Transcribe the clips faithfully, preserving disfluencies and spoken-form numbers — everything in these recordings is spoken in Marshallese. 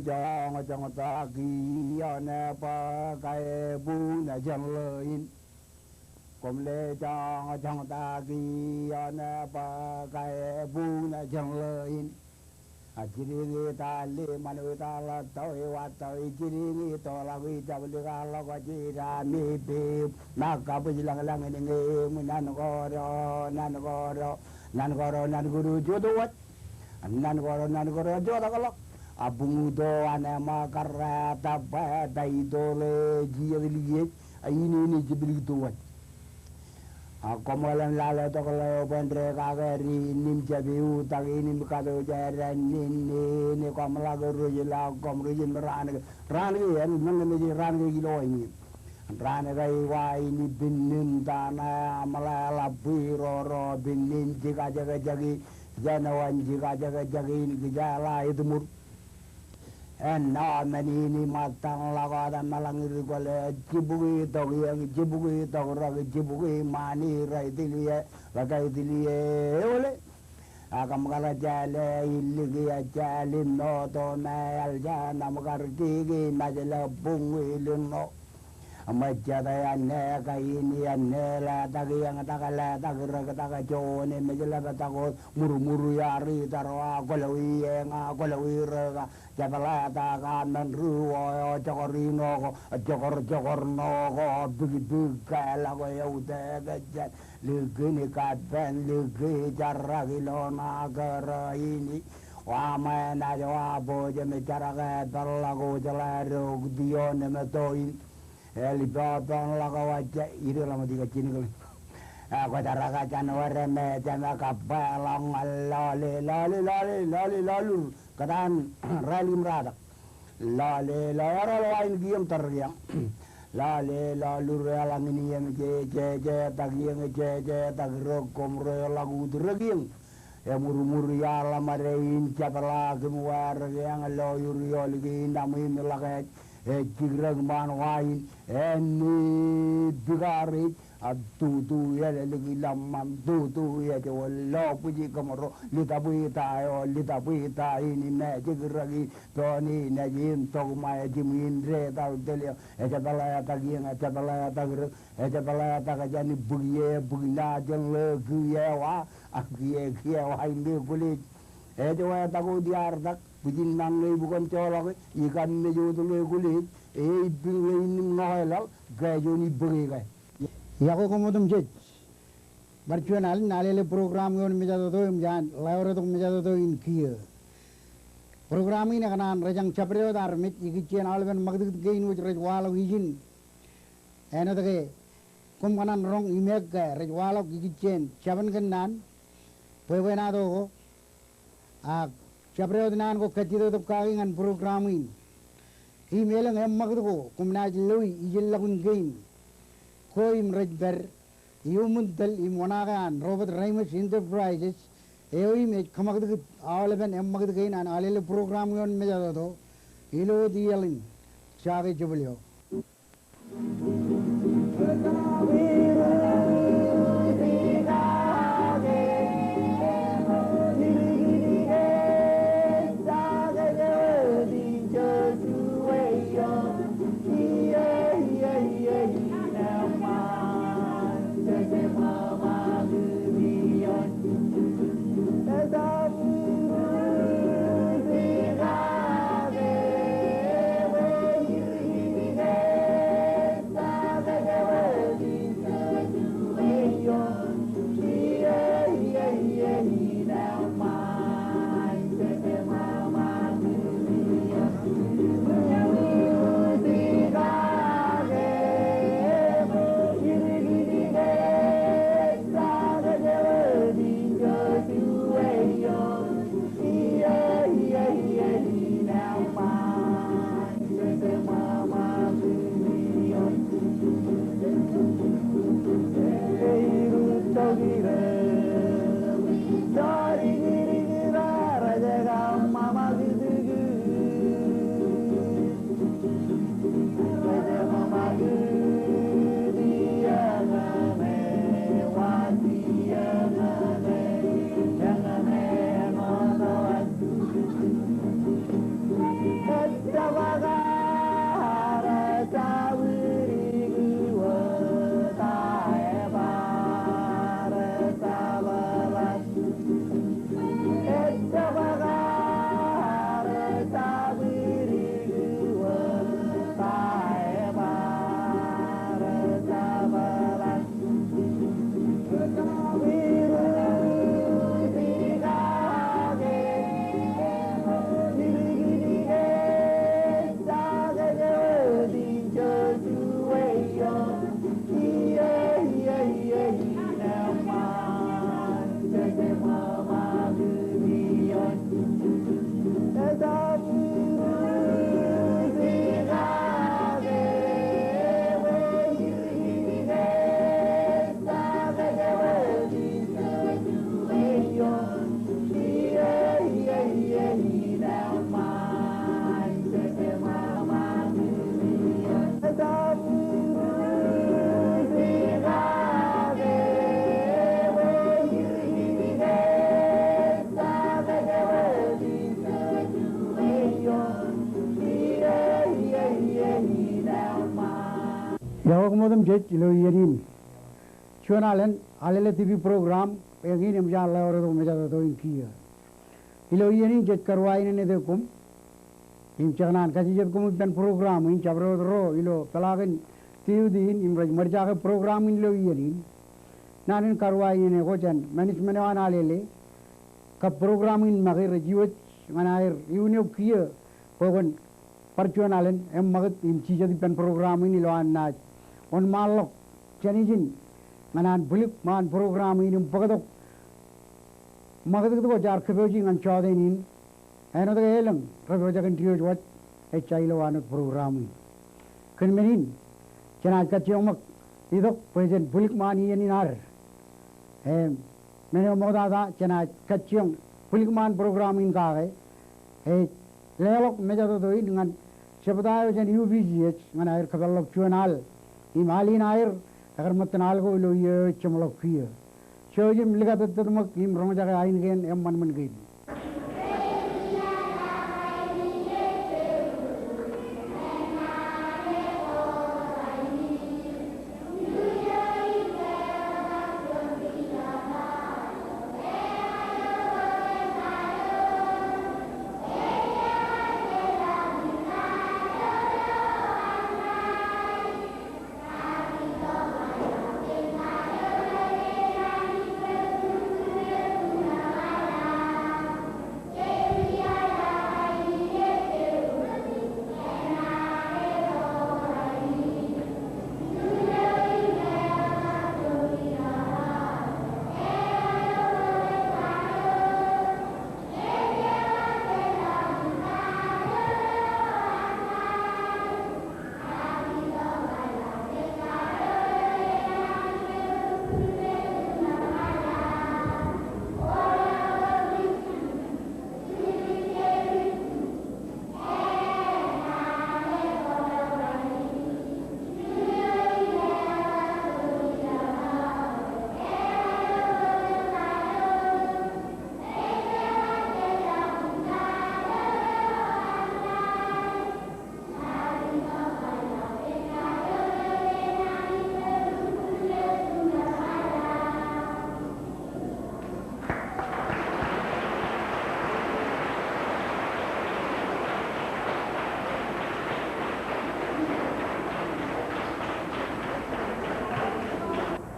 joñjoñ ta kiiō ṇe bōk aebukṇe jān ḷō in. Koṃ le joñjoñ ta kiiō ṇe bōk aebukṇe jān ḷō in. A jidiñ ita liṃan ita ḷọk tọwe wa tọwe jidiñ itoḷọk ijablikḷọk ijeraṃe pepe. Ṃōk kabwijlañlañ in ñe eṃ nan koro nan koro nan koro nan koro jotowaj. Nan koro nan koro jotakḷọk. A buñuto an ṃōk karreetak bwe ta itoḷe jijet liej a inene jiblik towaj. A koṃ ḷōmṇak lale tok ḷeo bwe en dekake ri innem jab eutiej innem katoje ren inene koṃ ḷak rej ḷak koṃ rej im raan ke raan ke en ṃōn ke mejej raan ke ilo in. Raan ke eo wa in ippān ṇe ta ṇe aṃ ḷe ḷap bwe ro ro ippān ṇe jikajekjek in jān eo an jikajekjek in kijeḷā etmur. Ennọ men in iṃōttaṃ ḷọk wōt eṃṃan ḷọk ri kwōle jibukwi tok iien jibukwi tok rōk jibukwi ṃani rej tiliō ḷọk ej tiliō eole. Ak ṃōkaj jāle iliki ejālim ṇo to me eḷ jān aṃ kar kiki mejle buñwi lin ṇo. Ṃōj jet āinwōt kain āinwōt letak iien tak letak rōk tak joñan mejle bōtab wōt murmur iaar itar wa kwōlọwi eñ a kwōlọwi rōk a jepḷatak a men ri wō eo jokor ino ko jokor jokor ṇo ko bikbik ke ḷọk eo eutiej ke jān likin kappān liki jarrak ilo ṇa kōrā in. Wa ṃae naaj wa bōjjān im jarrak epeḷḷọk wōj ḷe rok ioon im to in. Eḷ ippān ḷọk wōj ij ḷōmṇak ikijjien kōn. Ak kwōjarrak jān wōr me jema kabba ḷọk ñan lọle lọle lọle lọle lọlur. Kōtaan rālik im ratak. Lọle lọle eroḷ wa in kiiō im tōre kiiō. Lọle lọlur eḷaññe in iien je je jetak iien je jetak rōk koṃ ro ḷọk ut rōk iien. Emurmur iaar ḷōmṇak in jepḷaak im wāwōr ke eñ lo ioon ioon ke in aṃ im ḷọk ej ej jikrōk ṃaan wa in āinwōt bikaar ej a tutu ej ḷōmṇak tutu ej wōt lo bwijin kōṃro litabwita eo litabwita in im ej jikrōk in doon in ej im tok ṃae jimwin detal tōl eo ejepḷatak iien ejepḷatak rōk ejepḷatak jān bōk ie bōk ṇa jān ḷe kiiō wa a kiiō kiiō wa in ḷe kwōlej. Ej wāwōr tak wōt iaar tak bwijin ṃōk ñe ibukwōn joḷọk ikam mej wōt ḷe kwōlej e ippān ḷe in im ṇo ke laḷ ke juon ibōke ke. Iọkwe koṃ otemjej. Bar juon alen Alele program ioon mejatoto im jān ḷeo retok mejatoto in kiiō. Program in ekōṇaan rejañ jabdewōt armej ikijjien aolepen ṃakūtkūt kein wōj rej waḷọk ijin. Āinwōt ke koṃ kōṇaan roñ imeek ke rej waḷọk ikijjien jabōn kōnnaan bwebwenato ko. Ak jabdewōt naan ko kajjitōk kaki ñan program in. Im elōñ eṃṃakūt ko koṃ naaj loi ijellọkun kein ko im rej pād iuṃwin tōl im oṇaake an Robert Reimers Enterprises eo im ej kōṃakūtkūt aolepen eṃṃakūt kein an Alele program ioon mejatoto ilo wōt iaḷ in. Jake jebōl eo. Jej ilo iien in. Juon alen Alele TV program, eñin eṃōj an lewōr tok mejatoto in kiiō. Ilo iien in jej karuwainene tok koṃ im jej kōṇaan kajjitōk koṃ ippān program in. Jabdewōt ro ilo peḷaakin tiuti in im rej ṃōjake program in ilo iien in, naan in karuwainene ko jān management eo an Alele kab program in make rej iwōj ñan aer iuun eok kiiō bwe kwōn bar juon alen eṃṃakūt im jijet ippān program in ilowaan naaj wōnṃaanḷọk jān ijin ñan an bwilik ṃaan program in im bōktok ṃakūtkūt ko jaar kōpooji ñan jọteen in. Āinwōt ke elōñ rej pojak in diwōj waj, ejja ilowaan wōt program in. Kōn men in, jenaaj kajjioñ ṃōk itok bwe jen bwilik ṃaan iien in ad. Im men eo ṃoktata jenaaj kajjioñ bwilik ṃaan program in kake, ej leḷọk mejatoto in ñan jebta eo jān U P C S ñan aer kōpeḷḷọk juon al. Im al in aer ekar ṃōttan al ko ilo iiō eo ejjeṃḷọk kiiō. Jouj im likatōttōt ṃōk im roñjake ainikien eṃṃanṃan kein.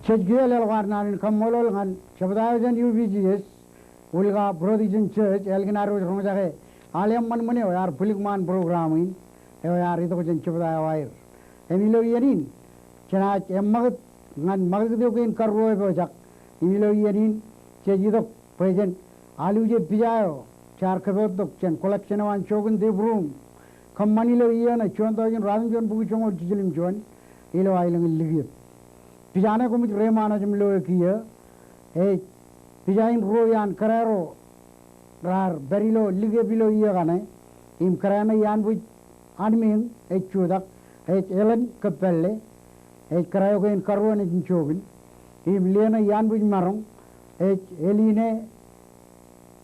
Jej kiiō leḷọk ad naan in kaṃṃoolol ñan jebta eo jān U P C S, Wūlka Protestant Church, ālikin ad wōj roñjake al eṃṃanṃan eo ear bwilik ṃaan program in, eo ear itok jān jebta eo aer. Im ilo iien in, jenaaj eṃṃakūt ñan ṃakūtkūt eo kein karuo epojak. Im ilo iien in, jej itok bwe jen aluje pija eo jaar kōpoottok jān collection eo an Jokin Tebrum. Kōṃṃan ilo iiō ṇe juon tọujin ruatimjuon bukwi joñoul jiljilimjuon ilo aelōñ in Likiep. Pija ṇe koṃij reiṃaanḷọk im loe kiiō, ej pija in ruo iaan kōrā ro raar pād ilo Likiep ilo iiō kaṇe, im kōrā ṇe iaan bwij anmiiñ ej jutak, ej Ellen Kōppālle, ej kōrā eo kein karuo nejin Jokin, im liō ṇe iaan bwij maroñ, ej Eline,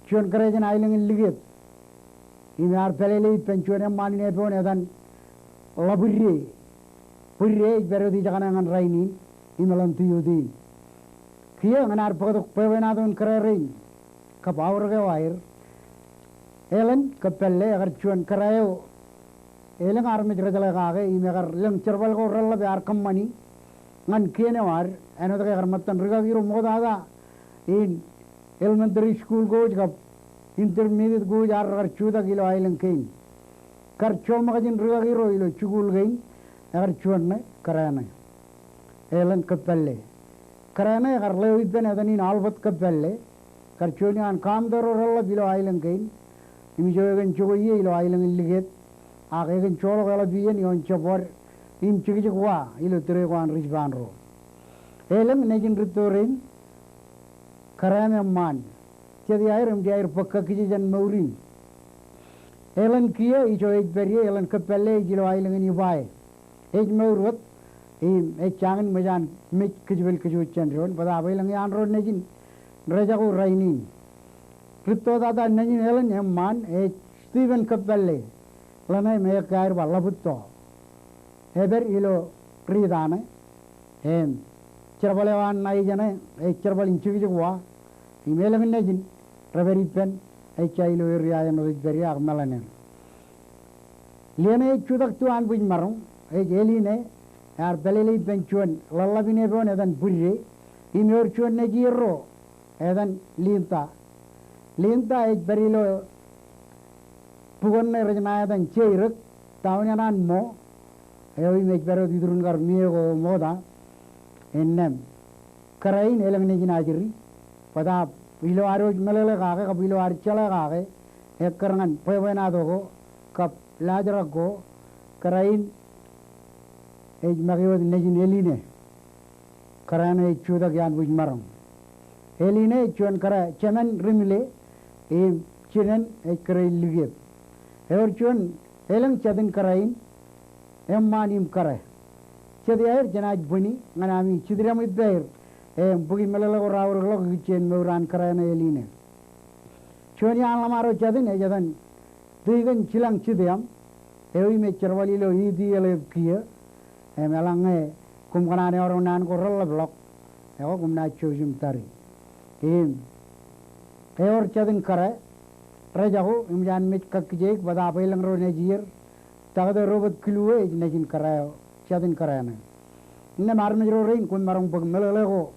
juon kōrā jān aelōñ in Likiep. Im ear pālele ippān juon eṃṃaan in epoon etan Ḷabwidde. Bwidde ej pād wōt ijekaṇe ñan rainin im eḷap tiuti in. Kiiō ñan ad bōktok bwebwenato in kōrā rein kab aorōk eo aer, Ellen Kōppālle ekar juon kōrā eo elōñ armej rej jeḷā kake im ekar lōñ jerbal ko reḷḷap ear kōṃṃani ñan kien eo ad, āinwōt ke ekar ṃōttan rikaki ro ṃoktata in elementary school ko wōj kab intermediate ko wōj ad rekar jutak ilo aelōñ kein. Kar joṃōkaj in rikaki ro ilo jikuuḷ kein, ekar juon ṇe kōrā ṇe, Ellen Kōppālle. Kōrā ṇe ekar ḷeo ippān etan in Albert Kōppālle, kar juon iaan kaṃtō ro reḷḷap ilo aelōñ kein, im ijo ekōn jokwe ie ilo aelōñ in Likiep, ak ekōn joḷọk eḷap iien ioon jebwad im jekjek wa ilo tōre ko an ri Jipaan ro. Elōñ nejin rūtto rein, kōrā im eṃṃaan. Jet iaer im jet iaer bōk kakkije jān mour in. Ellen kiiō ijo ej pād ie, Ellen Kōppālle ej ilo aelōñ in Ibae. Ej mour wōt, im ej jañin ṃōj an mej kōjepel kōjwōj jān doon, bōtaab elōñ iaan ro nejin rejako rainin. Rūttotata nejin Ellen eṃṃaan ej Stephen Kōppālle, ḷeṇe im eō ke aer ba Ḷabūtto. Epād ilo riit eo ṇe, Im jerbal eo an ṇa ijeṇe ej jerbal in jekjek wa, im elōñ nejin rej pād ippān, ejja ilo area eo rej pād ie ak meḷan er. Liōne ej jutak to anbwijmaroñ, ej Eline, ear pālele ippān juon ḷōḷḷap in epoon etan Bwidde, im ewōr juon nejier ro etan Linda. Linda ej pād ilo bukon ṇe rej ṇa etan Jeirōk, town eṇ an Mo, eo im ej pād wōt iturin kar mie ko ṃokta, innām kōrā in elōñ nejin ajri, bōtaab ilo ad wōj meḷeḷe kake kab ilo ad jeḷā kake, ekkar ñan bwebwenato ko kab laajrak ko, kōrā in ej make wōt nejin Eline. Kōrā ṇe ej jutak iaan bwijmaroñ. Eline ej juon kōrā jemān rimle, im jinen ej kōrā in likep. Ewōr juon elōñ jet in kōrā in, eṃṃaan im kōrā. Jet iaer jenaaj bwini ñan ami jitdam ippāer, im bōki meḷeḷe ko raorōkḷọk ikijjien mour an kōrā ṇe Eline. Juon iaan ḷōṃaro jet in ej etan Tikōn Jilañ Jiteam, eo im ej jerbal ilo E T L F kiiō, im eḷaññe koṃ kōṇaan eọroñ naan ko reḷḷapḷọk, ekwe koṃ naaj jouj im tari. Im ewōr jet in kōrā, rejako, im ij an mej kakkijeik bōtaab elōñ ro nejier, Taktō Robert Kilue ej nejin kōrā eo, jet in kōrā ṇe. Innām armej ro rein kwōn maroñ bōk meḷeḷe ko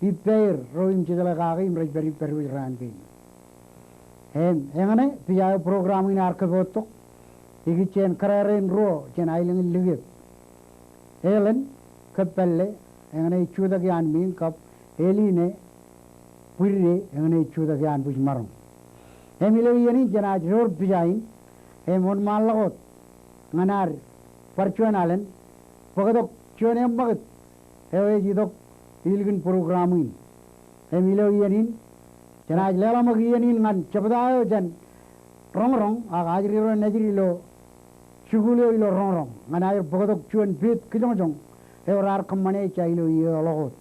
ippāer, ro im jejeḷā kake im rej pād ippād wōj raan kein. Im eñṇe pija eo program in ear kōpoottok ikijjien kōrā rein ruo jān aelōñ in likep. Ellen Kōppālle, eñṇe ej jutak iaan Miiñ, kab Eline Bwidde, eñṇe ej jutak iaan bwijmaroñ. Im ilo iien in jenaaj door pija in, im wōnṃaanḷọk wōt ñan ad bar juon alen, bōktok juon eṃṃakūt eo ej itok ilikin program in. Im ilo iien in, jenaaj leḷọk ṃōk iien in ñan jebta eo jān roñroñ ak ajri ro nejid ilo jikuuḷ eo ilo roñroñ ñan aer bōktok juon peid kijoñjoñ eo raar kōṃṃane ejja ilo iiō ḷọk wōt.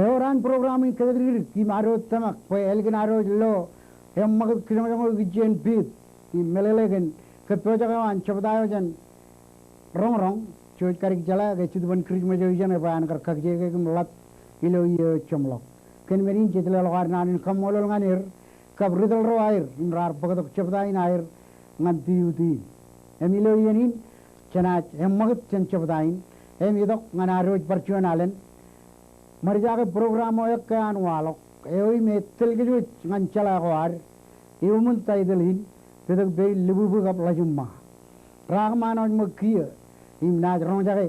Ewōr an program in kōjatdikdik im ad wōt tōmak bwe ālikin ad wōj lo eṃṃakūt kijoñjoñ eo ikijjien piit im meḷeḷe kōn kōppojak eo an jebta eo jān roñroñ, jej kadik jeḷā ke Jetōb in Kūrijṃōj eo ijeṇe bwe an kar kakijeke kōm ḷap ilo iiō eo jeṃḷọk. Kōn men in jej leḷọk ad naan in kaṃṃoolol ñan er kab ri tōl ro aer im raar bōktok jebta in aer ñan tiuti in. Im ilo iien in jenaaj eṃṃakūt jān jebta in im itok ñan ad wōj bar juon alen. Ṃōjjake program eo ekkā an waḷọk eo im etōl kōj wōj ñan jeḷā ko ad iuṃwin title in Petōk Pein Lububwi kab Ḷajiṃṃa. Raar kōṃṃan wōj ṃōk kiiō im naaj roñjake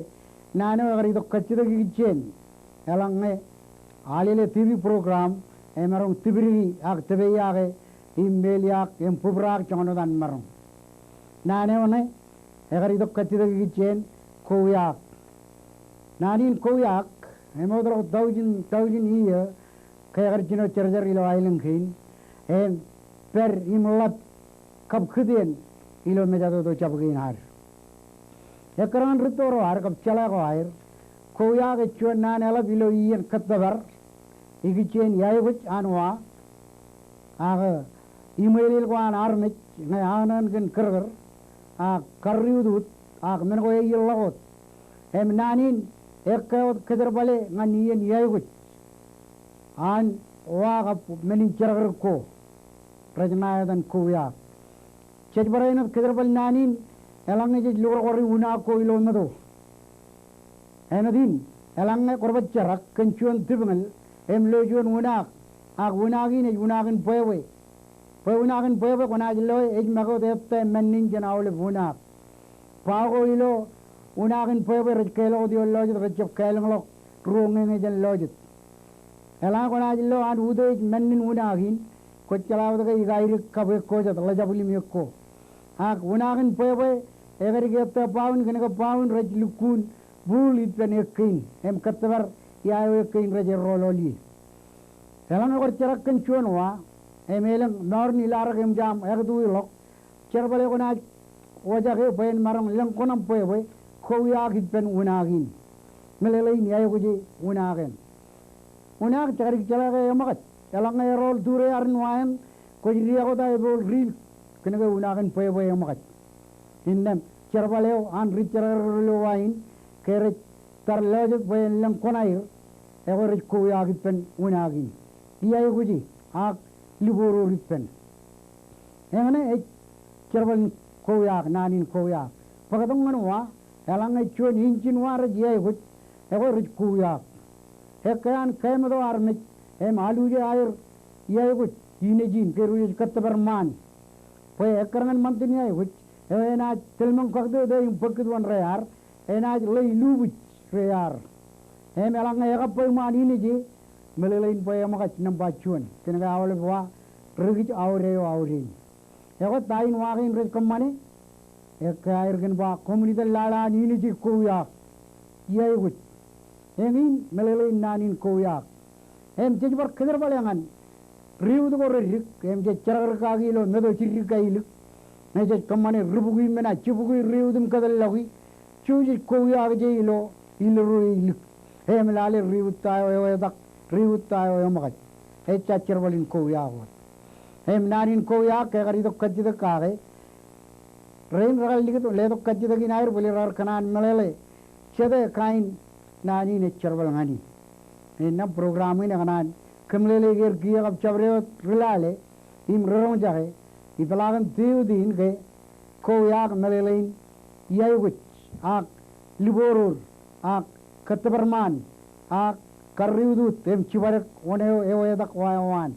naan eo ekar itok kajjitōk ikijjien eḷaññe Alele TV program emaroñ tipdiki ak tōpeiyake im meḷeḷeak im bōbraak joñan wōt an maroñ. Naan eo ṇe ekar itok kajjitōk ikijjien Kouyaak. Naan in kouyaak emootḷọk taujin taujin iiō ke ekar jino jerjer ilo aelōñ kein im pād im ḷap kab kūtien ilo mejatoto jab kein ad. Ekkar ñan rūtto ro ad kab jeḷā ko aer, kouyaak ej juon naan eḷap ilo iien kōttōpar ikijjien iaikuj an wa ak iṃweilel ko an armej ñe aōṇōṇ kōn kōrkōr ak karriutut ak men ko eilọk wōt. Im naan in ekkā wōt kōjerbale ñan iien iaikuj an wa kab men in jerkrik ko rej ṇa etan kouyaak. Jej bar āinwōt kōjerbal naan in eḷaññe jej lukrokori unaak ko ilo meto. Āinwōt in eḷaññe kwōr baj jerak kōn juon tipñōl im lo juon unaak ak unaak in ej unaak in bwebwe. Bwe unaak in bwebwe kwōnaaj loe ej make wōt ettā mennin jān aolep unaak. Bao ko ilo unaak in bwebwe rej kālọk wōt ioon lọjet, rej jab kālōñḷọk ruo ñeñe jān lọjet. Eḷaññe kwōnaaj lo an utiej mennin unaak in, kwōj jeḷā wōt ke ikaidik kab ekko jet, ḷōjab lim ekko. Ak unaak in bwebwe ekadik ettā baun kōnke baun rej lukkuun buul ippān ekein im kōttōpar ia eo ekein rej errọọl ḷọk ie. Eḷaññe kwōr jerak kōn juon wa im elōñ mour in ilarōk im jaṃ ektui ḷọk, jerbal eo kwōnaaj wōjake bwe en maroñ lōñ kuṇaṃ bwebwe, kouyaak ippān unaak in. Meḷeḷein iaikuj e unaak eṇ. Unaak jekadik jeḷā ke eṃōkaj. Eḷaññe errọọl tūrear in wa eṇ, kwōj diak wōt aō epool riil kōnke unaak in bwebwe eṃōkaj. Innām jerbal eo an ri jerkrik ro ilo wa in ke rej tar lọjet bwe en lōñ kuṇaer, ekwe rej kouyaak ippān unaak in. Iaikuj e ak libooror ippān. Eñṇe ej jerbal in kouyaak, naan in kouyaak. Bōktok ñan wa, eḷaññe juon injin wa rej iaikuj, ekwe rej kouyaak. Ekkā an kaemeto armej im aluje aer iaikuj, inejin, ke rej kōttōpar ṃaan. Bwe ekkar ñan ṃantin iaikuj eo enaaj tōlmōñ kaktōtō im bōk kūtwōn rear, enaaj ḷe ilubuj rear. Im eḷaññe ekabwe iṃaan ineje, meḷeḷein bwe eṃōkaj nōṃba juon, kōnke aolep wa ri kij aoreo aoreo in. Ekwe ta in wa kein rej kōṃṃane? Ekkā aer kōn ba koṃwin itōn lale an ineje kouyaak. Iaikuj. Eñin meḷeḷein naan in kouyaak. Im jej bar kōjerbale ñan riut ko reddik im jej jerkrik kaki ilo meto jidik kailik. Ñe jej kōṃṃane ri bukwi im men a jibukwi riut im kōtōllọki, jouj jej kouyaak je ilo ilro e ilik im lale riut ta eo ewetak, riut ta eo eṃōkaj. Ejja jerbal in kouyaak wōt. Im naan in kouyaak ke ekar itok kajjitōk kake rein rekar likūt letok kajjitōk in aer bōle raar kōṇaan meḷeḷe jete kain naan in ej jerbal ñan e. Innām program in ekōṇaan kōmeḷeḷeik er kiiō kab jabdewōt ri lale im ri roñjake ipeḷaakin tiuti in ke kouyaak meḷeḷein iaikuj ak libooror ak kōttōpar ṃaan ak karriutut im jibadek wōn eo ewetak wa eo an.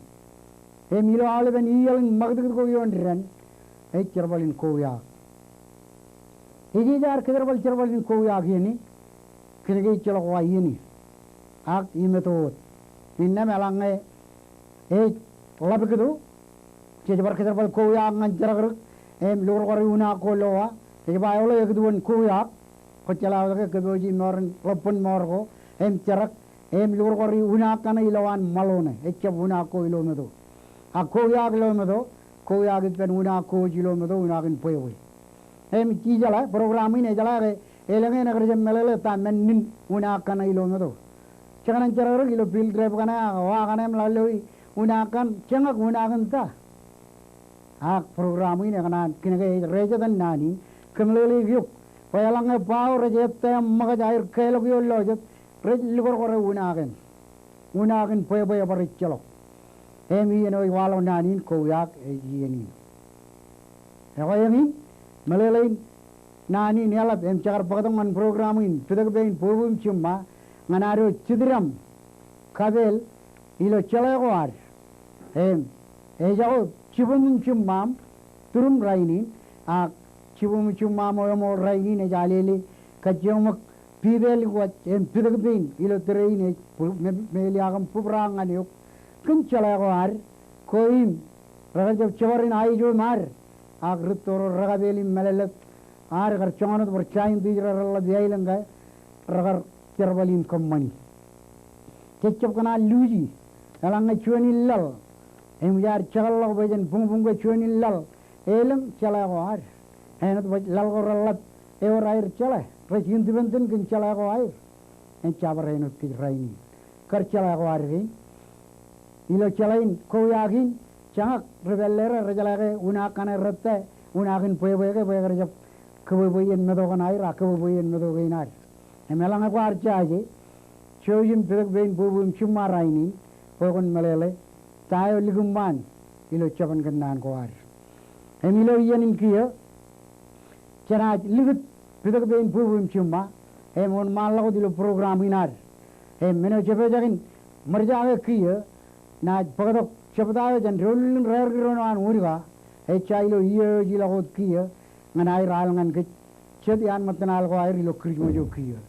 Im ilo aolepen iaḷ in ṃakūtkūt ko ioon dān ej jerbal in kouyaak. Ejeje ad kōjerbal jerbal in kouyaak iien in, kōnke ejjeḷọk wa iien in ak imeto wōt. Innām eḷaññe ej ḷap kūtwō, jej bar kōjerbal kouyaak ñan jerkrik im lukrokori unaak ko ilo wa. Ej ba eḷo ekūtwōn kouyaak, kwōj jeḷā wōt ke kōpooji mour in ḷapbōn mour ko im jerak im lukrokori unaak kaṇe ilowaan ṃaḷo ṇe, ejjab unaak ko ilo meto. Ak kouyaak ilo meto, kouyaak ippān unaak ko wōj ilo meto, unaak in bwebwe. Im ijeḷā program in ejeḷā ke elōñ eṇ ekar jab meḷeḷe ta mennin unaak kaṇe ilo meto. jekōṇaan jerọkrōk ilo field trip kaṇe ak wa kaṇe im ḷak loi unaak kaṇ, jeñak unaak in ta. Ak program in ekōṇaan kōnke ej rejet naan in, kōmeḷeḷeik eok bwe eḷaññe bao rej ettā im ṃōkaj aer keḷọk ioon lọjet, rej likūrkūre unaak in. Unaak in bwebwe bar ejjeḷọk. Im iien eo ej waḷọk naan in, kowiaak ej iien in. Ekwe eñin, meḷeḷein naan in eḷap im jekar bōktok ñan program in, pitōk pein bwebwe im jiṃṃa, ñan ad wōj jitdaṃ kapeel ilo jeḷā ko ad. Im ejako jibwim im jiṃṃaṃ turum rainin, ak jibwim im jiṃṃaṃ eo eṃool rainin ej alele kajjioñ ṃōk pipālik wōj im pitōk pein ilo tōre in ej bu-, me-, meḷeḷe ak im bōbraak ñan eok kōn jeḷā ko ad, ko im rekar jab jebad in aejo im ad, ak rūtto ro rekapeel im mālōtlōt ad kar joñan wōt bar scientist ro reḷḷap iaelōñ ke rekar jerbal in kōṃṃani. Jej jab kōṇaan luuji, eḷaññe juon in laḷ, im jaar jekḷọk bwe jen buñbuñ ke juon in laḷ elōñ jeḷā ko ad. Āinwōt bwe laḷ ko reḷḷap ewōr aer jeḷā, rej independent kōn jeḷā ko aer. Im jabdewōt āinwōt kōj rainin. Kar jeḷā ko ad kein. Ilo jeḷā in kowiaak in, jeñak ri-pālle ro rejeḷā ke unaak kaṇe rettā, unaak in bwebwe ke bwe kar jab kōbwebwe iien meto kaṇ aer, ak kōbwebwe iien meto kein ad. Im eḷaññe kwaar jaje, jouj im pitōk pein bwebwe im jiṃṃa rainin, bwe kwōn meḷeḷe ta eo likūṃṃan ilo jabōn kōnnaan ko ad. Im ilo iien in kiiō, jenaaj likūt pitōk pein bwebwe im jiṃṃa, im wōnṃaanḷọk wōt ilo program in ad. Im men eo jepejak in ṃōrjake kiiō, naaj bōktok jebta eo jān doulul in raerkidon eo an Wōnka, ejja ilo iiō eo ej ilọk wōt kiiō, ñan aer al ñan kōj jet iaan ṃōttan al ko aer ilo Kūrijṃōj eo kiiō.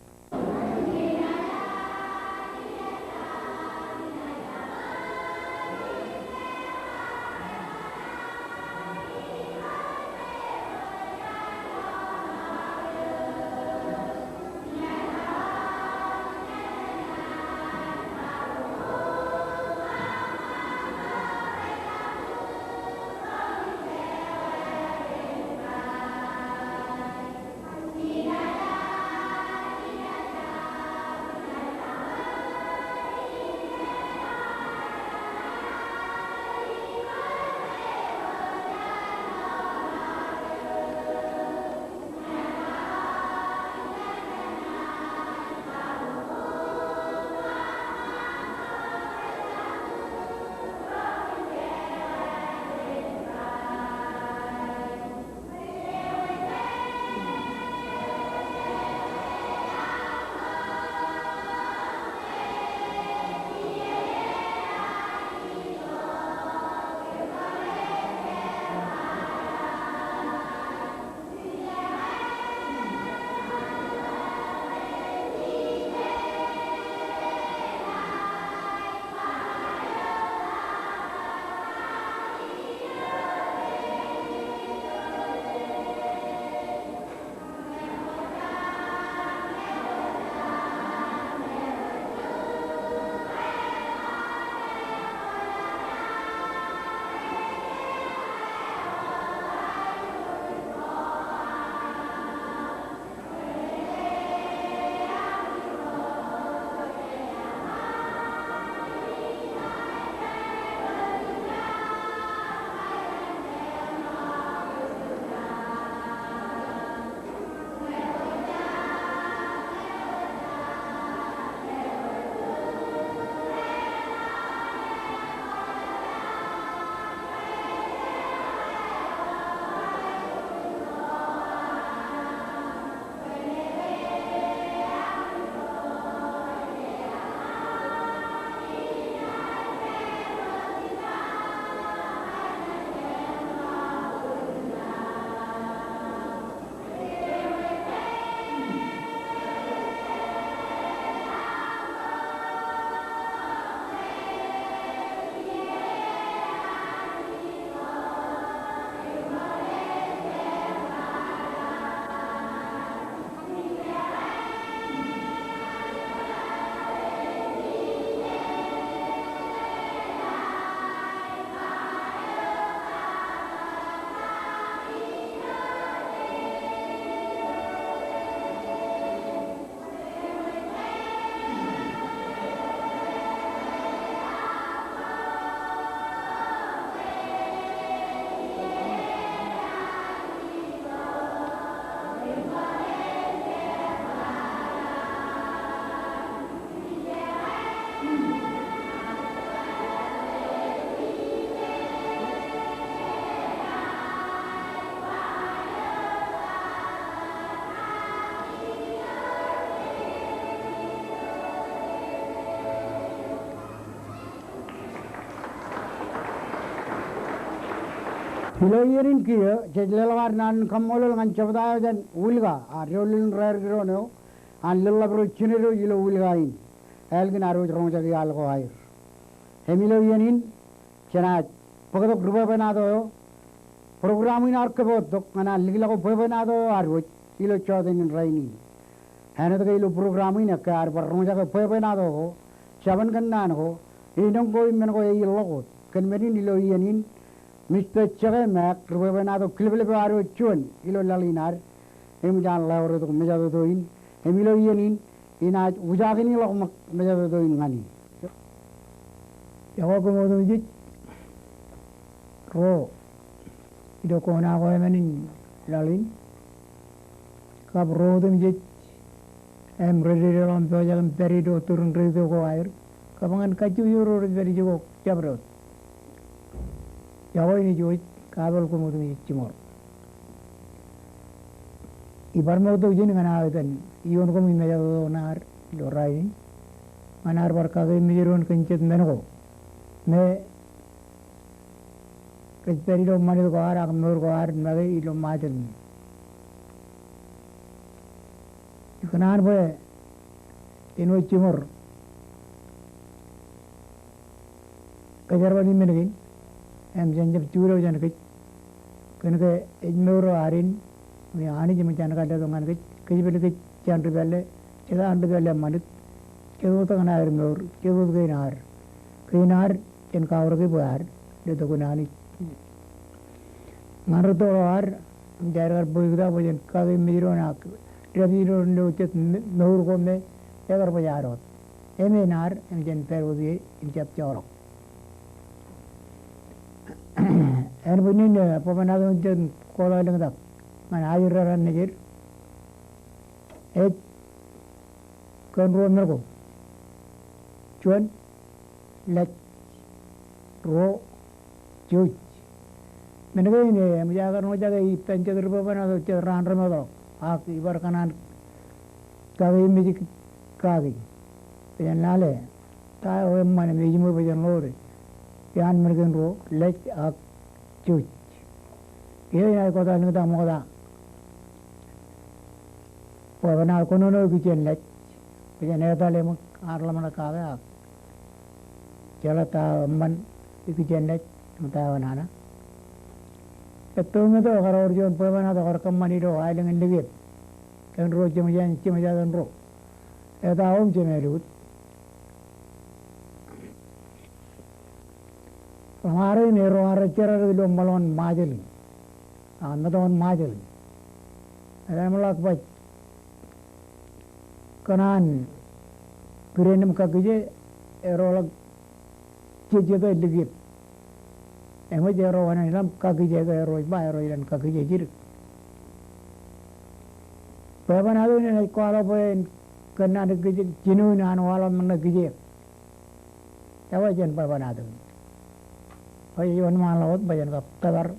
Ilo iien in kiiō, jej leḷọk ad naan in kaṃṃoolol ñan jebta eo jān Wilka, a doulul in raar kidoon eo, an lōḷḷap ro jined eo ilo Wilka in. Ālikin ad wōj roñjake iaḷ ko aer. Im ilo iien in, jenaaj bōktok ri bwebwenato eo, program in ear kōpoottok ñan an likḷọk bwebwenato eo ad wōj ilo jọteen in rainin. Āinwōt ke ilo program in ekkā ad bar roñjake bwebwenato ko, jabōn kōnnaan ko, innām ko im men ko ej ilọk wōt. Kōn men in ilo iien in, Mista Jeke Mek, ri bwebwenato kilplep eo ad wōj juon ilo laḷ in ad, eṃōj an ḷeoretok mejatoto in, im ilo iien in, inaaj ujakinḷọk ṃōk mejatoto in ñan e. Iọkwe koṃ otemjej ro ilo kona ko emān in laḷ in. Kab ro otemjej im rej dedeḷọk im pojak im pād ilo turin retio ko aer, kab ñan kajjojo ro rej pād ijoko jabdewōt. Iọkwe in ej wōj kapeḷ koṃ otemjej jiṃor. Ibar ṃokta jān ñan aō ippān ioon koṃ im mejatoto ṇe ad ilo rainin, ñan ad bar kakememej doon kōn jet men ko me rej pād ilo ṃanit ko ad ak mour ko ad make ilo Ṃajeḷ in. Ikōṇaan bwe en wōj jiṃor kōjerbal in men kein, im jen jab jutak jān kōj, kōn ke ej mour eo ad in, im Anij eṃōj an kalletok ñan kōj, kōjepel kōj jān ri pālle, jet an ri pālle ṃanit, jet wōt ñan aer mour, jet wōt kein ad. Kein ad, jen kaorōke bwe ad letok in Anij ñan rūtto ro ad, im jaar kar bōktok bwe jen kakememej doon ak dāpij doon ilo jet mour ko me ekar bōk ad wōt. Emān ad, im jen pād wōt ie im jab joḷọk. Āinwōt in, eh, bwebwenato in jen kwaḷọk lōñtak ñan ajri raṇ nejid, ej kōn ruo men ko. Juon, lej. Ruo, jouj. Men kein, eh, eṃōj aō kar roñjake ippān jet ri bwebwenato jet raan remootḷọk, ak ibar kōṇaan kakememej kaki. Bwe jen lale ta eo eṃṃan im ejiṃwe bwe jen ḷoore. Iaan men kein ruo, lej ak jouj. Kiiō inaaj kwaḷọk lōñtak ṃokta. Bwebwenato kōnono ikijjien lej, bwe jen etale ṃōk ad ḷōmṇak kake ak jeḷā ta eo eṃṃan ikijjien lej im ta eo enana. Etto im etto ekar wōr juon bwebwenato ekar kōṃṃan ilo aelōñ in Likiep kōn ruo jeṃōj jān, jeṃōj jān ro. Eta eo im jemeḷọk wōt. Ḷōṃaro in erro ar jeratok ilo ṃōḷ in Ṃajeḷ in, a, metoon Ṃajeḷ in. Etan ṃōḷaak baj kōṇaan kiren im kakkije, erro ḷak jejjet eo Likiep. Eṃōj erro wōṇāān ilōñ kakkije ke erro ej ba erro ilōñ kakkije jidik. Bwebwenato in enaaj kwaḷọk bwe en kōnnaan kijeek, jinoin an waḷọk ṇe kijeek. Ekwe jen bwebwenato in. Bwe ej wōnṃaanḷọk wōt bwe jen kab kōttar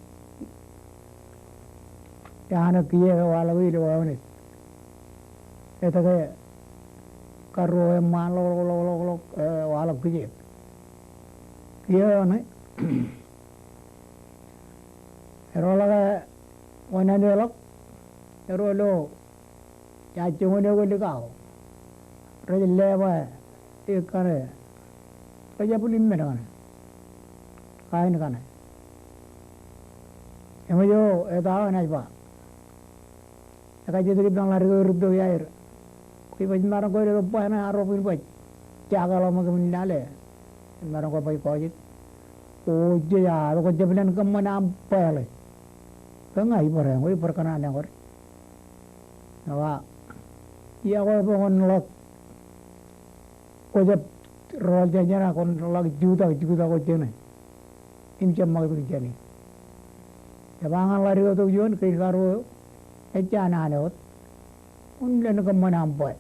iaan kijeek ke waḷọk ilo wāween. Etke kar ruo eṃṃaan ḷọk, ḷọk, ḷọk, ḷọk, ḷọk, eh, waḷọk kijeek. Kiiō eo ṇe. Erro ḷak wōṇāān eḷọk. Erro lo Ia joñan eo ke likao. Rej lepa e kaṇe. Rej jab bwilōñ men kaṇe. Kain kaṇe. Eṃōj eo eta eo enaaj ba, ekajjitōk ippān ḷadik eo rūtto iaer. Kwe baj maroñ ko letok bwe ṇe arro bwin baj. Jake ḷọk ṃōk im lale. Maroñ ko baj kọjit. O jej a, ko jab len kōṃṃan aṃ bweḷe. Ke ña ibar eñin, ibar kōṇaan eñin. Eo a, iọkwe bwe kwōn ḷak, kwō jab rọọl jān jeṇe, kwōn ḷak jutak, jutak wōt jeṇe. Im jab ṃakūtkūt jāne. Ej ba ñan ḷadik eo tok juon, kein karuo eo, ejja naan eo wōt. Kwōn len kōṃṃan aṃ bwe.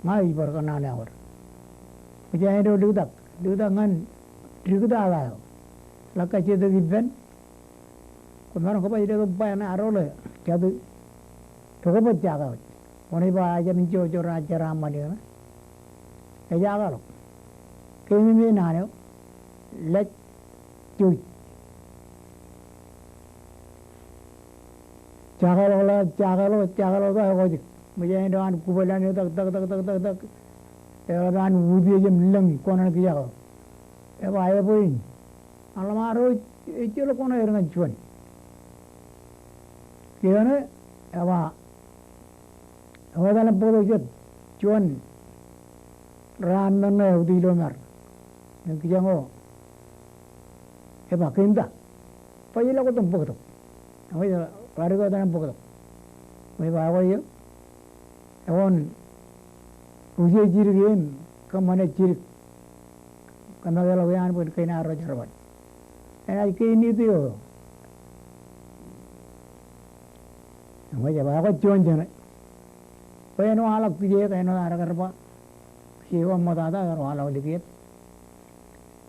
Ña ij bar kōṇaan eñin. Kwōj āinwōt liktak, liktak ñan dikta eo. Ḷak kajjitōk ippān. Kwōmaroñ kōbaj letok bwe ṇe arro ḷe jatū. Ekwe baj jake wōt. Kwōnaaj ba ejjab in jojorrā jeraaṃṃan eñin. Ejake ḷọk. Keememej naan eo. Lej. Jouj. Jakeḷọk, jakeḷọk, jakeḷọk ta ekwe jik. Ṃōj āinwōt an kubaḷ an etak, tak, tak, tak, tak, tak. Eḷap an utiej im lōñ kōṇaan kijak eo. Eba, ebwe in. Aḷ ṃaroñ ejjeḷọk kōṇaan er ñan juon. Kiiō ṇe, eba, ewōr etal im bōktok jet juon raan men ṇe eutiej ilo mar. Im kijak eo, eba, kein ta? Baj ḷọk wōt im bōktok. Eṃōj, ḷadik eo etal im bōktok. Eba, ekwe iiō. Eoon, utiej jidik im kōṃṃane jidik. Kōmeḷeḷe eo an bwe kein arro jerbal. Enaaj kein ito eo. Eṃōj, eba, ekwe juon jeṇe. Bwe en waḷọk kijeek, āinwōt ad kar ba. Kijeek eo ṃoktata kar waḷọk likiet.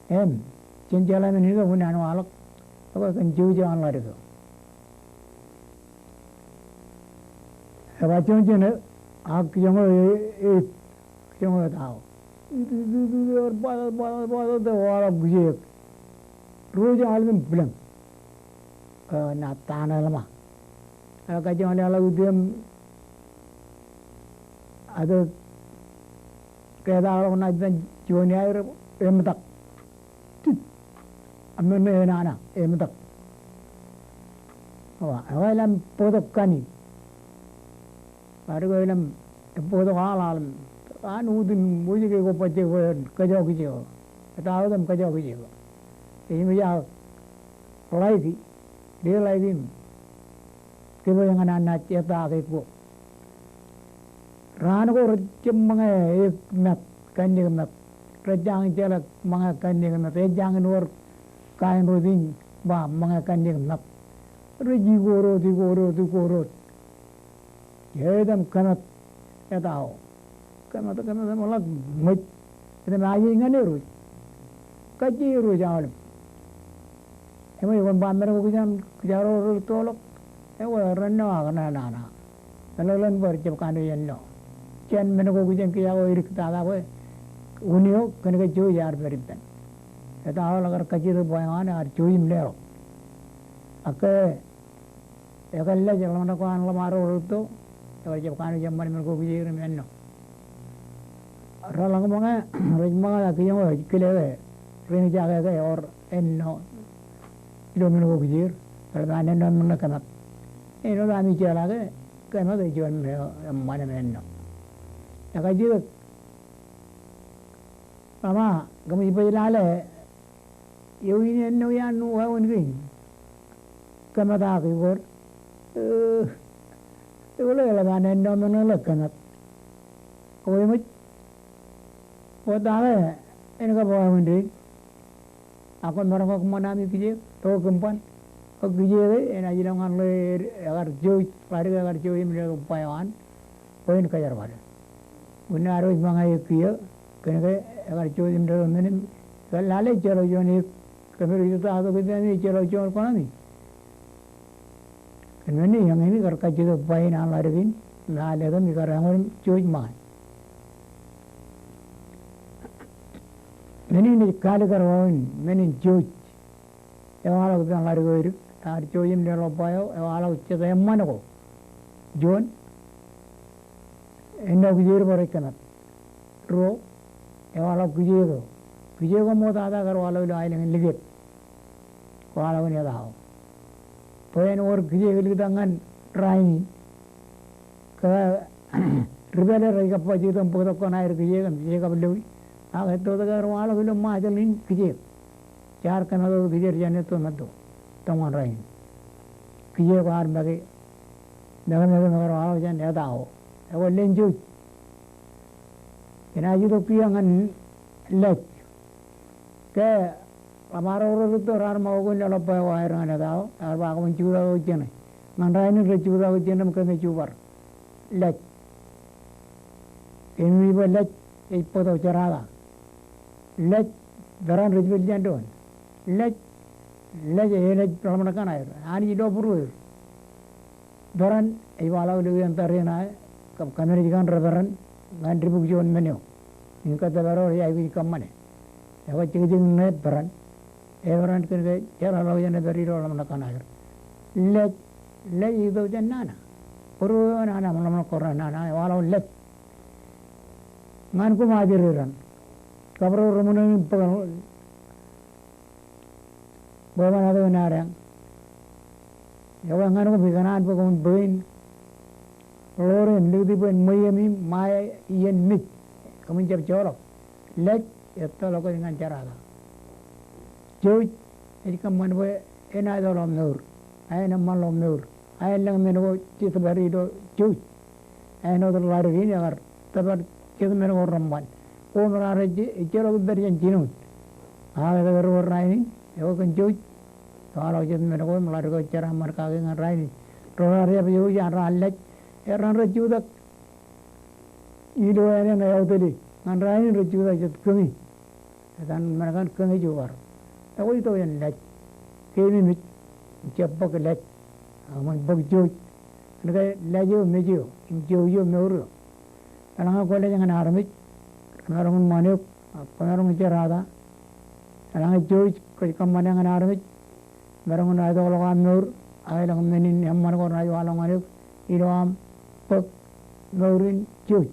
Im, jen jeḷā men in ke unin an waḷọk. Ekwe kōn jouj eo an ḷadik eo. Eba, juon jeṇe, ak kijoñ eo e, e, kijoñ eo etao. Bar bōktok, bōktok, bōktok, waḷọk kijeek. Ruo eo aḷap im bwilōñ. Eo, ṇa ta ṇe ḷōṃa. Eo, kajjioñ leḷọk itiej im, ate, ke ta ḷọk ṇa iten juon iaer, eṃōtak. Tit. Amen ṇe enana, eṃōtak. Eo, eo ilem bōktok kani. Bar ko ilem bōktok aḷ, aḷ im an utin wōjke ko bajjek bwe en kōjọkijeek. Etao wōt im kōjọkijeek. Im ij ḷaiki, ḷe ḷaiki im kōpooje ñan an naaj eta ke ko. Raan ko rej jab ṃōñā eok met, kanniōk met. Rej jañin jeḷā ṃōñā kanniōk met. Ej jañin wōr kain rot in ba ṃōñā kanniōk met. Rej ikot wōt, ikot wōt, ikot wōt. Ej im kōmāt etao. Kōmāt, kōmāt im ḷak ṃōj. Ej im aje ñan erooj. Kajjioñ erooj aolep. Im ej kwōn ba men ko kijen kijaroor ri tolọk. Ekwe ren ṇo ak ṇa ṇa ṇa. Meḷeḷein bar jab kanooj ennọ. Jān men ko kijen kijak eo edik tata bwe. Unin eo kōn ke jouj ear pād ippān. Etao ḷak kar kajjitōk bwe ñan ear jouj im leḷọk. Ak ke Ekar lej ḷōmṇak ko an ḷōṃaro rūtto, ekar jab kanooj eṃṃan men ko kijeer im ennọ. Reḷak ṃōñā, rej ṃōñā kijoñ eo ej kile ke, ren jake ke ewōr ennọ ilo men ko kijeer, eḷap an ennọ men ṇe kōmāt. Āinwōt ami jeḷā ke, kōmāt ej juon men eo eṃṃan im ennọ. Ekajjitōk Ḷōṃa, kōmij baj lale, eo in ennọ iaan wāween kein. Kōmātak ikor. Eo, eo ḷe eḷap an ennọ men ṇe ḷe kōmāt. Kwe ṃōj, bōtab en kab wāween dein. Ak kwōn maroñ ke kōṃṃan ami kijeek, to kōṃṃan. Ak kijeek e, enaaj ilọk ñan ḷe ekar jouj, ḷadik ekar jouj im letok ba eo an, bwe en kōjerbale. Unin ad wōj ṃōñā eok kiiō, kōn ke ekar jouj im letok men in, ekar lale ejjeḷọk juon eok, kōmāro ej tōtatak tok iten ami ejjeḷọk juon kōṇaan in. Kōn men in eñin kar kajjitōk ba in an ḷadik in, im ear letok im ikar eñin jouj ṃōñā. Men in ej kaalikkar wāween men in jouj. Ewaḷọk ippān ḷadik eo edik, ear jouj im leḷọk ba eo, ewaḷọk jet eṃṃan ko. Juon, ennọ kijeer bwe rej kōmāt. Ruo, ewaḷọk kijeek eo. Kijeek eo ṃoktata kar waḷọk ilo aelōñ in likiet. Kwaḷọk in etao. Bwe en wōr kijeek liktak ñan rainin. Ke ri pālle rej kab bajjek im bōktok kōn aer kijeek im jej kab loi. Ak ettoto ke ear waḷọk ilo Ṃajeḷ in kijeek. Jaar kōmāt wōt kijeer jān etto ṃōtto. Tōñan rainin. Kijeek ko ear make. Make make make ear waḷọk jān etao. Ekwe len jouj. Enaaj itok kiiō ñan lej. Ke ḷōṃaro ro rūtto raar ṃakoko in leḷọk ba eo aer ñan etao, ear ba ak kwōn jutak wōt jeṇe. Ñan rainin rej jutak wōt jeṇe im kōmij jubar. Lej. Im ij ba lej, ej bōktok jerata. Lej, peran rej pād jān doon. Lej, lej, enaaj ḷōmṇak kaṇ aer. Anij ilo būrueir. Peran, ej waḷọk ilo iien tariṇae, kab kōmānej kaṇ reperan, ñan dibuk juon men eo. Im kōttōpar eo rej aikuj kōṃṃane. Ekwe jekjek ṇe peran. Eperan kōn ke jeḷāḷọkjeṇ epād ilo ḷōmṇak kaṇ aer. Lej, Lej ej itok jān nana. Bōro eo nana, ṃōṇōṇō kōrā nana, ewaḷọk lej. Ñan koṃ ajri raṇ. Kab ro reṃōṇōṇō in bōk bwebwenato in adeañ. Ekwe ñan koṃ ikōṇaan bwe koṃwin bōk in ḷoor im likūti bwe en ṃweiemi ṃae iien mej. Koṃwin jab joḷọk. Lej ettoḷọk kōj ñan jerata. Jouj ej kōṃṃan bwe enaaj ettoḷọk mour. Ak en eṃṃanḷọk mour. Ak en lōñ men ko jej tōpar ilo jouj. Ak āinwōt ḷaddik in ekar tōpar jet men ko reṃṃan. Koṃ raar ejjeḷọk ippād jān jinoin. Ak etke ro rainin, ekwe kōn jouj. Ewaḷọk jet men ko im ḷaddik eo jeraaṃṃan kaki ñan rainin. Ro raar jab jouj, ak raar lej. Eran rej jutak ilo āne ṇe auteli. Ñan rainin rej jutak jet kōñi. Etan men kaṇ kōñi jukar. Ekwe itok jān lej. Keememej im jab bōk lej. Ak ṃōn bōk jouj. Kōnke lej eo, mej eo, im jouj eo, mour eo. Eḷaññe kwō lej ñan armej, remaroñ in ṃan eok, ak kwōmaroñ in jerata. Eḷaññe jouj kwōj kōṃṃane ñan armej, maroñ in aetokḷọk aṃ mour, ak elōñ men in eṃṃan ko renaaj waḷọk ñan eok, ilo aṃ bōk mour in jouj.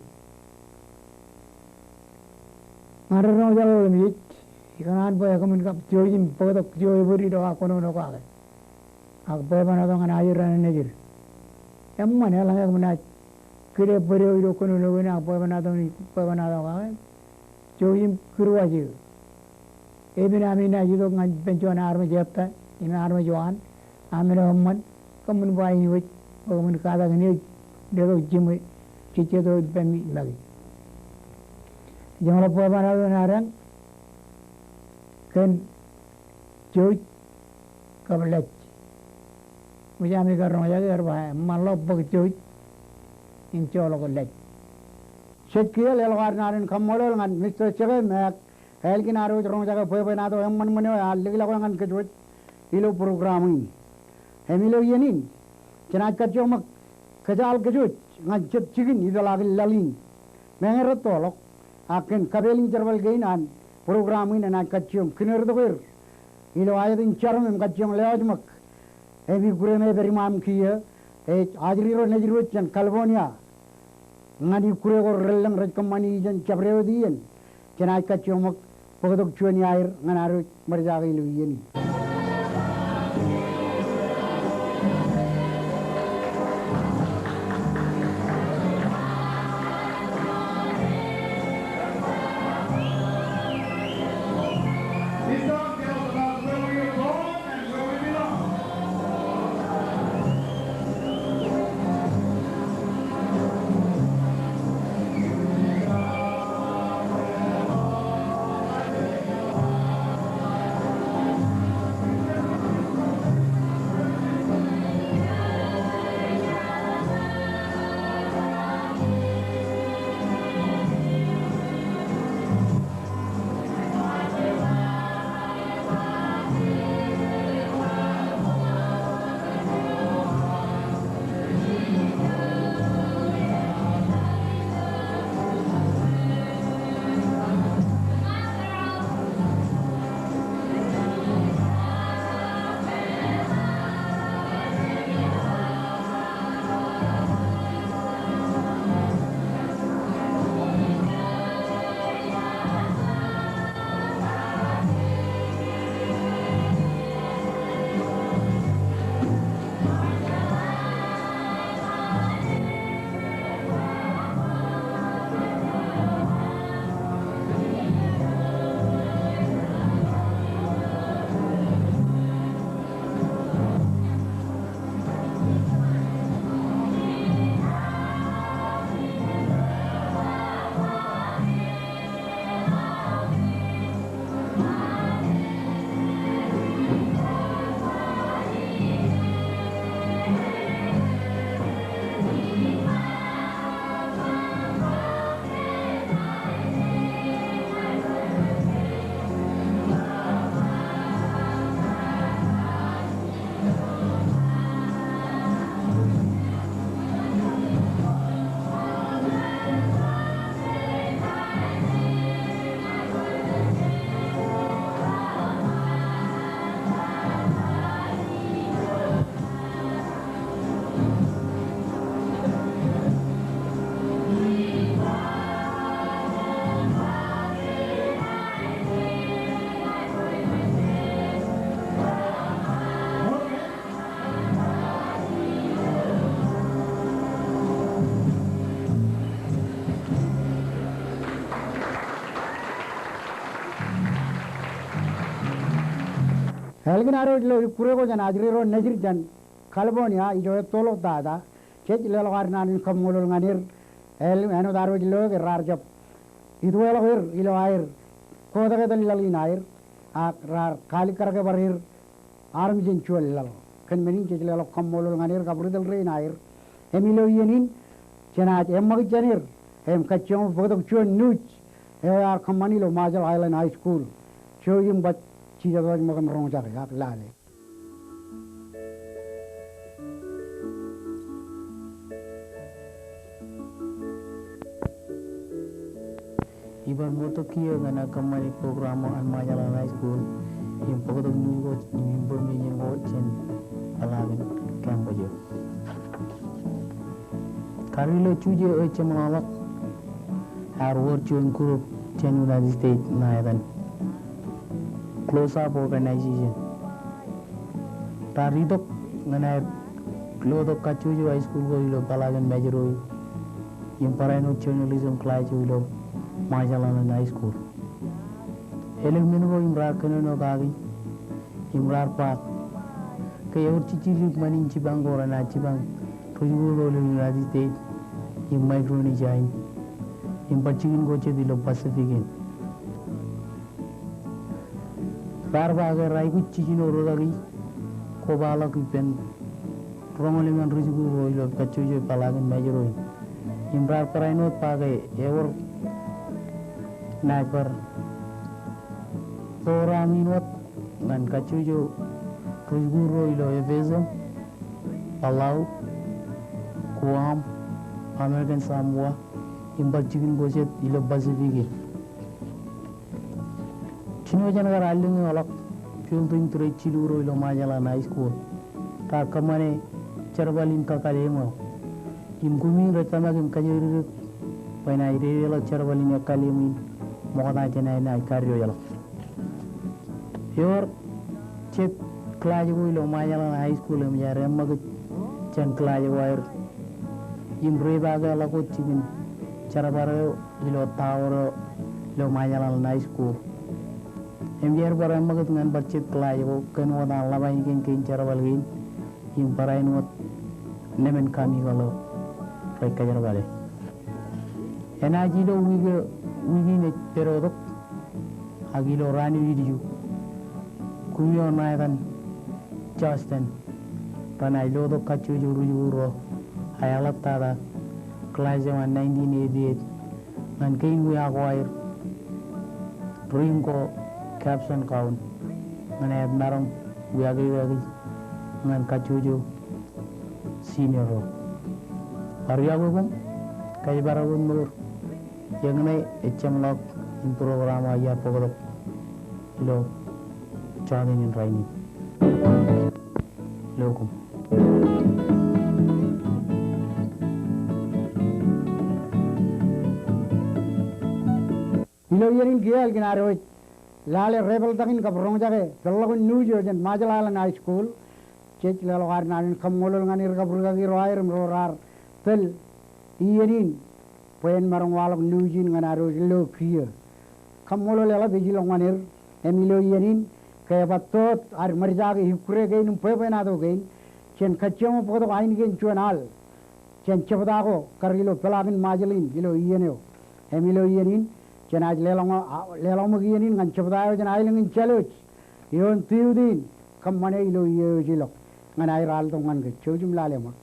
Ñan ri roñjake eo im ej, ikōṇaan bwe ekōṃwin kab jouj im bōktok juon ebōd ilo aō kōnono kake. Ak bwebwenato ñan ajri raṇ nejid. Eṃṃan eḷaññe ekōṃ naaj kile bōd eo ilo kōnono kein ak bwebwenato, bwebwenato kake. Jouj im kūr waj eō. Epen ami naaj itok ñan ippān juon armej ettā im armej waan, ak men eo eṃṃan, kōṃṃan bwe ainiwōj bwe kōṃṃan katakin eō, letok jiṃwe, jejjet eo ippemi make. Ejjeḷọk bwebwenato in adeañ kōn jouj kab lej. Ṃōj ami kar roñjake, ear ba, eṃṃanḷọk bōk jouj im joḷọk lej. Jej kiiō leḷọk ad naan in kaṃṃoolol ñan Mister Jeke im Mac Elkin, ad wōj roñjake bwebwenato eṃṃanṃan eo ear likḷọk ñan kōj wōj ilo program in. Im ilo iien in, jenaaj kajjioñ ṃōk kōjaal kōj wōj ñan jet jikin ipeḷaakin laḷ in. Meñe rettoḷọk, ak kōn kapeel in jerbal kein an program in enaaj kajjioñ kinier tok er ilo aet in jarom im kajjioñ lewōj ṃōk. Im ikkure me ej pād iṃaaṃ kiiō, ej ajri ro nejid wōj jān California. Ñan ikkure ko relōñ rej kōṃṃani jān jabdewōt iien, jenaaj kajjioñ ṃōk bōktok juon iaer ñan ad wōj ṃōjake ilo iien in. Ālikin ad wōj lo ikkure ko jān ajri ro nejid jān California, ijo ettoḷọk tata, jej leḷọk ad naan in kaṃṃoolol ñan er. Ālikin āinwōt ad wōj lo ke raar jab itweḷọk er ilo aer kotak etal laḷ in aer, ak raar kaalikkar ke bar er armej in juon laḷ. Kōn men in jej leḷọk kaṃṃoolol ñan er kab ri tōl rein aer. Im ilo iien in, jenaaj eṃṃakūt jān er im kajjioñ bōktok juon nuuj eo ear kōṃṃani ilo Marshall Islands High School. Jouj im kwōj jijet wōj ṃōk im roñjake ak lale. Ibar ṃoottok kiiō ñan aō kōṃṃani program eo an Marshall Islands High School im bōktok nuuj ko im information ko jān peḷaakin campus eo. Kar ilo jujen eo ejjeṃḷọkḷọk, ear wōr juon group jān United States ṇa etan Close Up Organization. Raar itok ñan aer lotok kajjojo high school ko ilo peḷaakin Mājro in im barāinwōt journalism class eo ilo Marshall Islands High School. Elōñ men ko im raar kōnono kaki im raar ba ke ewōr jiljilimjuon ṃan in jipañ ko renaaj jipañ ri-jikuuḷ ro ilo United States im Micronesia in im bar jikin ko jet ilo Pacific in. Raar ba ke raikuj jiljino rūkaki kobaḷọk ippān roñoul emān ri-jikuuḷ ro ilo kajjojo peḷaakin Mājro in. Im raar barāinwōt ba ke ewōr naaj bar program in wōt ñan kajjojo ri-jikuuḷ ro ilo F S M, Palau, Guam, American Samoa, im bar jikin ko jet ilo Pacific in. Jino jān kar allōñ eo ḷọk, building tōre jilu ro ilo Marshall Islands High School, raar kōṃṃane jerbal in kakkālem eo. Im kumi in rej tōmak im kajjitōk bwe enaaj dedeḷọk jerbal in ekkālem in ṃokta jān aer naaj kadiwōjḷọk. Ewōr jet class ko ilo Marshall Islands High School im ear eṃṃakūt jān class ko aer im reipaake ḷọk wōt jikin jerbal eo ilo tower eo ilo Marshall Islands High School. Im ear bar eṃṃakūt ñan bar jet class ko kōn wōt an ḷap ainikien kein jerbal kein im barāinwōt nemān kami kaḷ eo rej kōjerbale. Enaaj ilo wiik eo, wiik in ej pād tok, ak ilo raan eo ilju, kumi eo ṇa etan Justin renaaj lotok kajjojo ri-jikuuḷ ro aer eḷap tata class eo an nineteen eighty-eight ñan kein wiak ko aer, ri-iiō ko Capstone Gown, ñan aer maroñ wiakekaki ñan kajjojo senior ro. Bar iọkwe koṃ, kōjparok wōt mour. Eñṇe ejjeṃḷọk in program eo iar bōktok ilo jọteen in rainin. Lo koṃ. Ilo iien in kiiō ālikin ad wōj lale rebōltak in kab roñjake peḷḷọkin nuuj eo jān Marshall Islands High School, jej leḷọk ad naan in kaṃṃoolol ñan er kab rūkaki ro aer im ro raar tōl iien in bwe en maroñ waḷọk nuuj in ñan ad wōj lo kiiō. Kaṃṃoolol eḷap ej ilọk ñan er, im ilo iien in ke ebar toot ad ṃōjjake ikkure kein im bwebwenato kein jān kajjioñ bōktok ainikien juon al jān jebta ko kar ilo peḷaakin Marshall in ilo iien eo. Im ilo iien in jenaaj leḷọk, a, leḷọk ṃōk iien in ñan jebta eo jān aelōñ in Jālwōj, ioon Tuute in, kōṃṃane ilo iiō eo ej ilọk, ñan aer al tok ñan kōj. Jouj im lale ṃōk.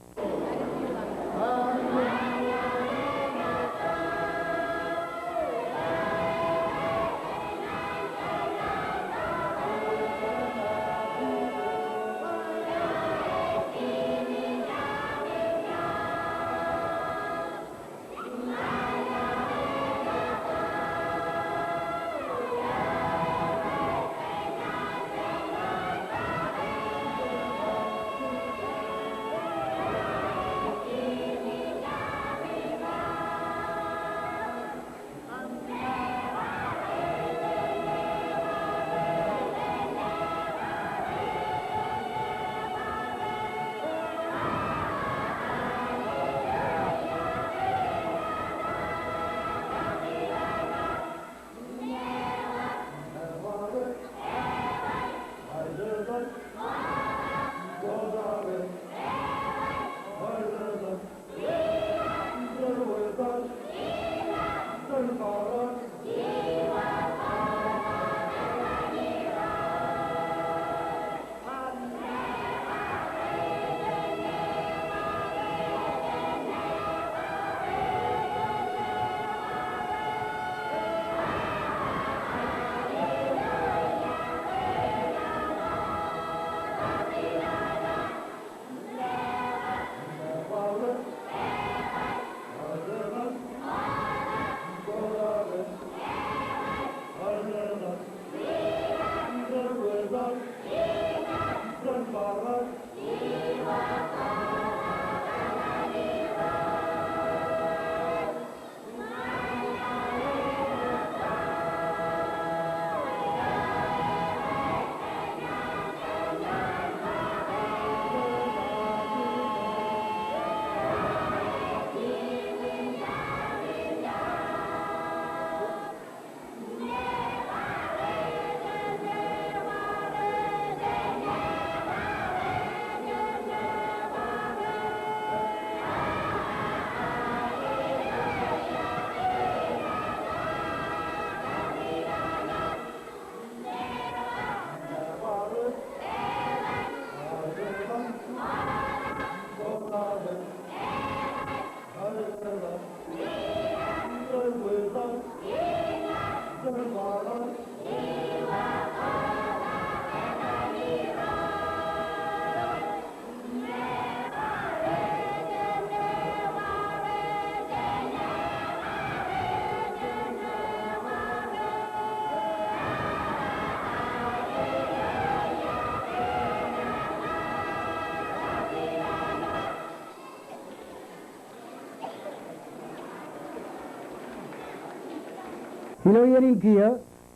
Ilo iien in kiiō,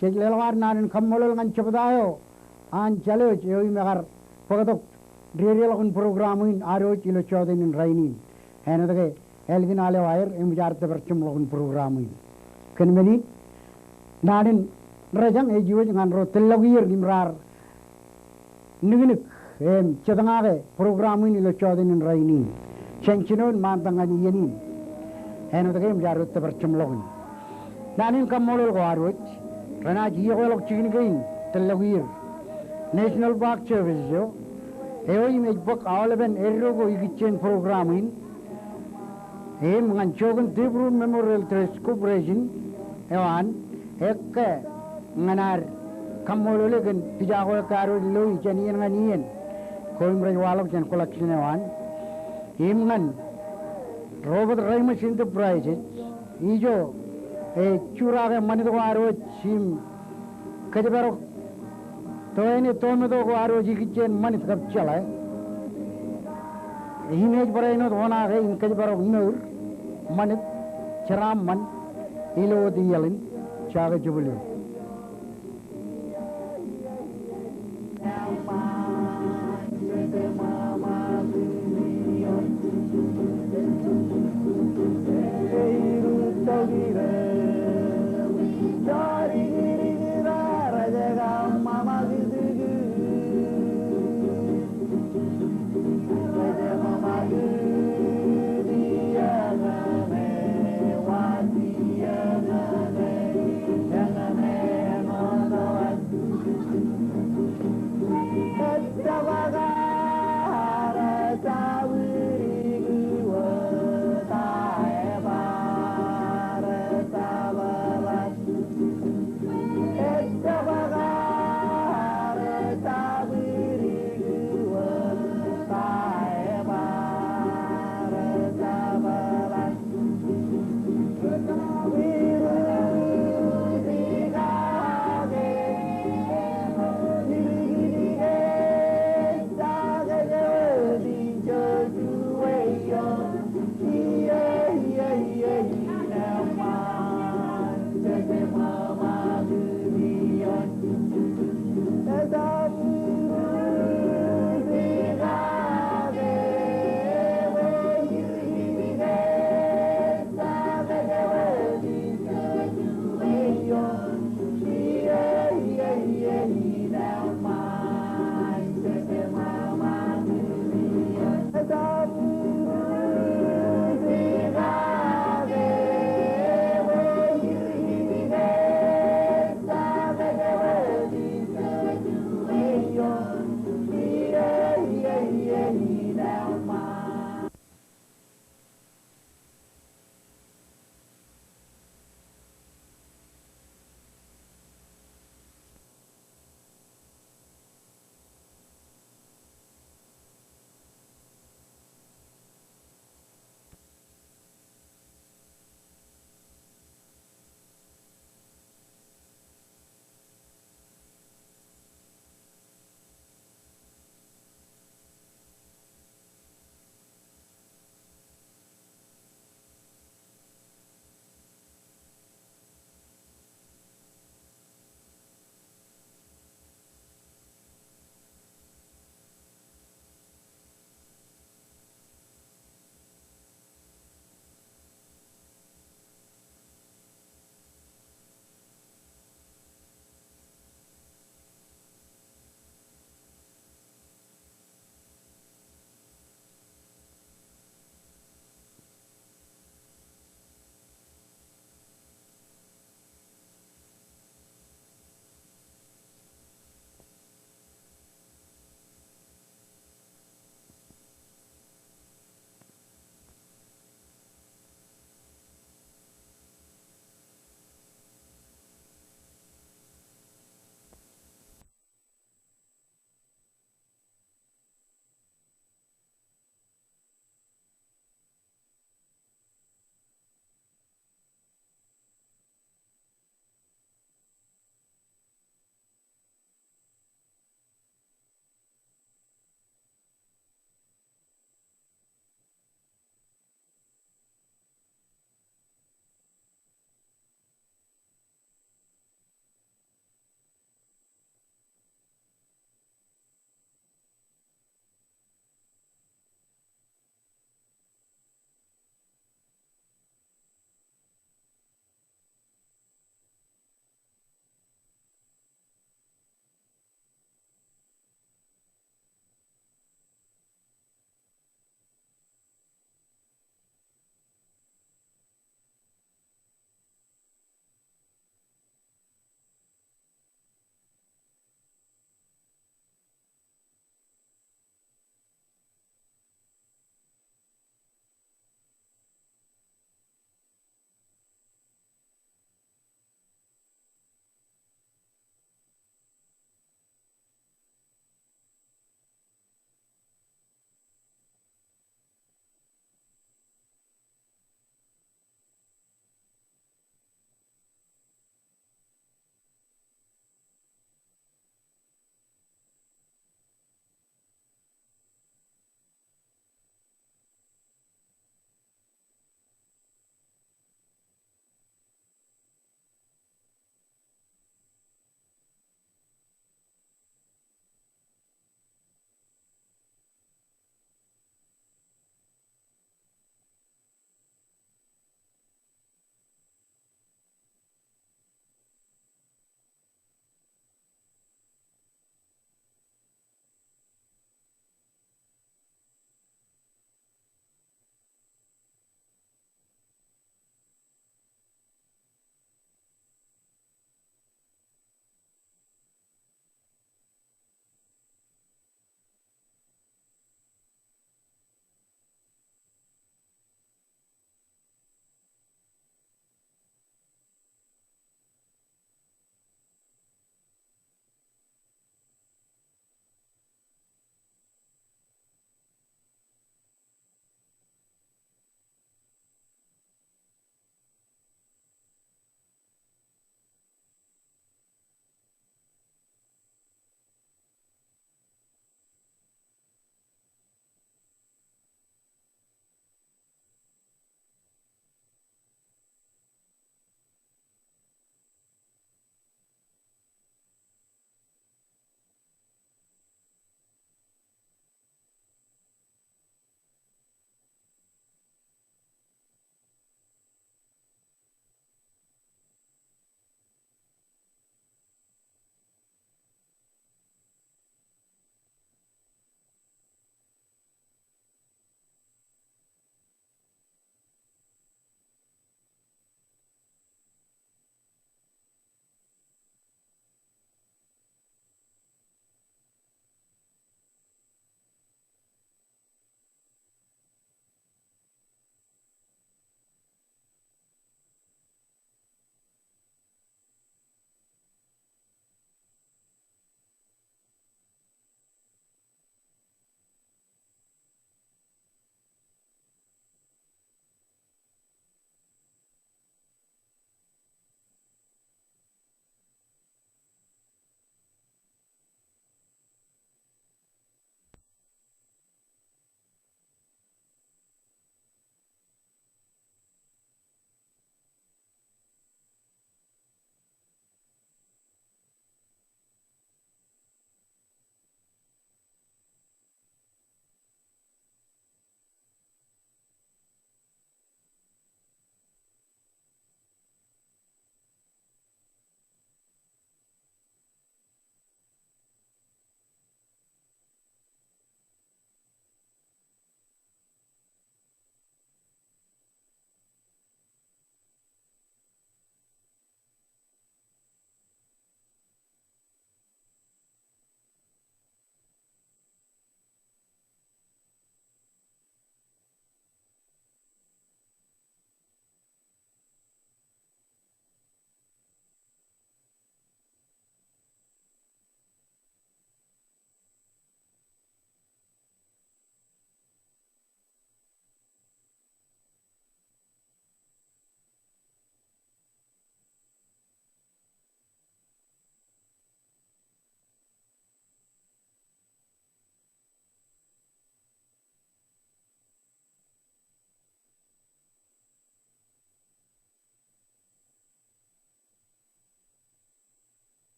jej leḷọk ad naan in kaṃṃoolol ñan jebta eo an Jālwōj eo im ekar bōktok dedeḷọkin program in ad wōj ilo jọteen in rainin. Āinwōt ke ālikin al eo aer eṃōj ad tōpar jeṃḷọkin program in. Kōn men in, naan in rōjañ ej iwōj ñan ro tōllọkier im raar niknik im jetñake program in ilo jọteen in rainin. Jān jinoin ṃaantak ñan iien in, āinwōt ke eṃōj ad wōj tōpar jeṃḷọkin. Naan in kaṃṃoolol ko ad wōj renaaj iọkweḷọk jikin kein tōllọkier National Park Service eo, eo im ej bōk aolepen eddo ko ikijjien program in, im ñan Jochen Debrun Memorial Trust Corporation eo an, ekke ñan ad kaṃṃoolole kōn pija ko ekke ad wōj loi jān iien ñan iien ko im rej waḷọk jān collection eo an. Im ñan Robert Reimers Enterprises, ijo ej jurake ṃanit ko ad wōj im kōjparok toene tomato ko ad wōj ikijjien ṃanit kab jeḷā. Im ej barāinwōt oṇaake im kōjparok mour, ṃanit, jeraaṃṃan, ilo wōt iaḷ in, Jaake Jubilo.